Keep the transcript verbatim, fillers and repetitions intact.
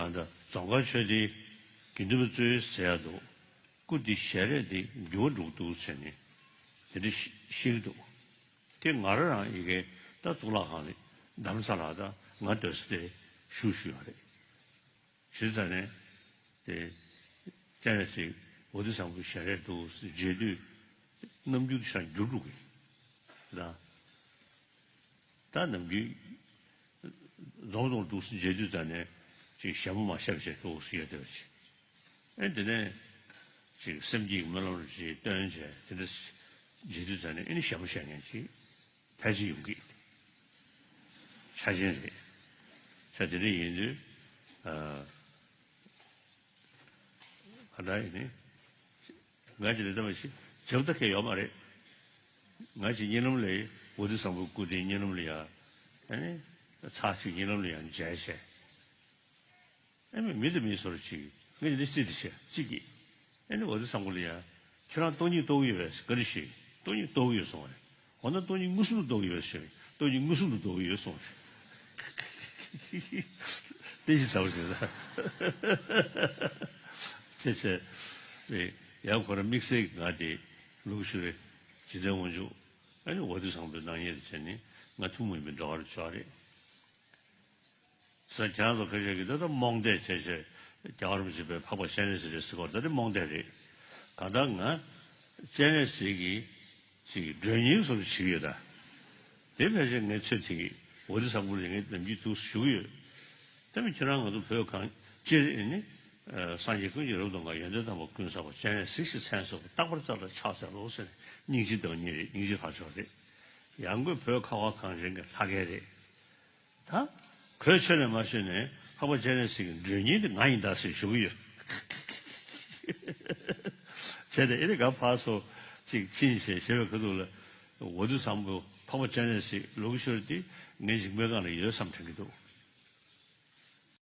ཨ་ད་རྫོང་དཀར་ཆོས་སྡེའི་དགེ་འདུན་པ་ཚོས་ཟེར་ཡ་འདུག་སྐུ་འདི་ཞལ་རས་འདི་འགྱུར་བ་འགྲོ་གི་འདུག་ཟེར་ནས་དེ་འདྲ་བཤད་ཀྱི་འདུག་དེ་ང་རང་རང་ཡི་གེ་ད་གཙུག་ལག་ཁང་ལ་རྡ་རམ་ས་ལ་ད་ང་སྡོད་ས་དེ་བཞུགས་བཞུགས་ཡོད་རེད། བྱས་ཙང་ནས་དེ་སྤྱན་རས་གཟིགས་འོད་ཟེར་བཟང་པོའི་ཞལ་རས་འདུག་མཇལ་དུས་རྣམ་འགྱུར་དེ་ཤར་འགྱུར་འགྲོ་གི་ད། ད་ནམ་རྒྱུན་རྫོང་རྫོང་འདུག་སེ་མཇལ་དུས་ཙམ་ནས་ཅིག་ཞྭ་མོ་མ་ཞབས་ཞེས་འདུག་སེ་ཡོད་བསྡད་པ་ཅིག་ཨེ་དེ་ནས་ཅིག་སེམས་བསྐྱེད་ཀྱི་སྨོན་ལམ་རེ་ཅིག་བཏོན་བྱས་དེ་འདྲ་མཇལ་དུས་ཙམ་ནས་ཨེ་ནི་ཞྭ་མོ་བཞག་མཁན་ཅིག་ཕལ་ཆེར་ཡོང་གི་ཆ་ཅན་རེད། ས་དེ་འདྲ་ཡིན་དུས་ཨ། ག་འདྲ་ཡིན་ནི། ང་ཅི་རེད་ལྟ་བ་ཞིག་བྱབ་ད་ཁེ་ཡོད་མ་རེད། ང་ཅི་གཉིད་ལམ་ལས་འོ་དེ་བཟང་པོའི་སྐུ་དེ་གཉིད་ལམ་ལ་ཡ། ཨ་ནི། ཚར་ཅིག་གཉིད་ལམ་ལ་ཡ་མཇལ་བྱས། ཨ་མི་མི་དང་མི་སོར་ཅིག་ངས་འདི་རྩིས་དེ་བྱས་རྩིས་ཀྱིས། ཨ་ནི་འོ་དེ་བཟང་པོ་ལ་ཡ། ཁྱོད་རང་སྟོང་ཉིད་རྟོགས་ཡོད་པས་ག་རེ་ཞིག་སྟོང་ཉིད་རྟོགས་ཡོད་སོང་བས། འོ་ན་སྟོང་ཉིད་མངོན་སུམ་དུ་རྟོགས་ཡོད་པས་ཞེས་སྟོང་ཉིད་མངོན་སུམ་དུ་རྟོགས་ཡོད་སོང་བས། བསྟན་བཤིག་ཚར་བ་ཞིག་ཟ། ཆེ་ཆེ། རེད། ཡང་ཁོ་རང་དམིགས་བསལ་གྱི་ང་དེ་ལུག་ཤུ་རེད། འཇིག་རྟེན་དབང་ཕྱུག་ཨ་ནི་འོ་དེ་བཟང་པོའི་སྣང་བརྙན་དེ་བྱས་ནས་ང་ཐུན་མོང་མའི་འབྲེལ་བར་འཇོག་རེད། ས་ཁྱང་ཚོ་ཁ་ཤས་ཀྱིས་ད་ལྟ་རྨོངས་དད་བྱས་བྱས་རྒྱལ་བ་རིན་པོ་ཆེ་དཔལ་འཕགས་པ་སྤྱན་རས་གཟིགས་རེད་ཟེར་བ་ད་ལྟ་རྨོངས་དད་རེད། གང་ལྟར་ང་སྤྱན་རས་གཟིགས་ཀྱི་ཅིག་མགྲོན་གཉེར་བཟོ་འདྲ་བྱེད་ཀྱི་ཡོད་ད། དེ་ཕལ་ཆེར་ངའི་ཚོད་ཐིག་འོ་དེ་བཟང་པོ་ལ་ངས་ནམ་རྒྱུན་འདུག་སེ་ཞུ་གི་ཡོད། དེ་མིན་ཁྱེད་རང་ང་ཚོ་བོད་གངས་སྤྱིར་ཨེ་ནི། སངས་རྒྱས་ཀུན་གྱི་རབ་ཏུ་དགའ་ཡོན་ཏན་དམ་པ་ཀུན་བསགས་པ་སྤྱན་རས་གཟིགས་ཞེས་མཚན་གསོལ་བ་རྟག་པར་རྩ་ལ་ཕྱག་འཚལ་ལོ་ཟེར་ནས་སྙིང་རྗེ་བདག་ཉིད་རེད། སྙིང་རྗེ་ལྷ་མཆོག་རེད། ཡང་སྒོས་བོད་ཁ་བ་གངས་ཅན་གྱི་ལྷ་སྐལ་རེད། ད་གོས་ཆོད་ནས་མ་ཆོད་ནས་འཕགས་པ་སྤྱན་རས་གཟིགས་ཀྱི་མགྲོན་གཉེར་དེ་ང་ཡིན་ད་ཟེར་ཞུ་གི་ཡོད། བྱས་ཏེ་ཨེ་རེ་ག་ཕར་སོ་ཅིག་ཕྱིན་བྱས་ཞེས་པའི་ཁ་ཐུག་ལ་འོ་དེ་བཟང་པོ་འཕགས་པ་སྤྱན་རས་གཟིགས་ལུག་ཤུར་དེ་ངའི་མཇིང་པའི་སྒང་ལ་ཡོད་བསམ་དྲན་གྱི་འདུག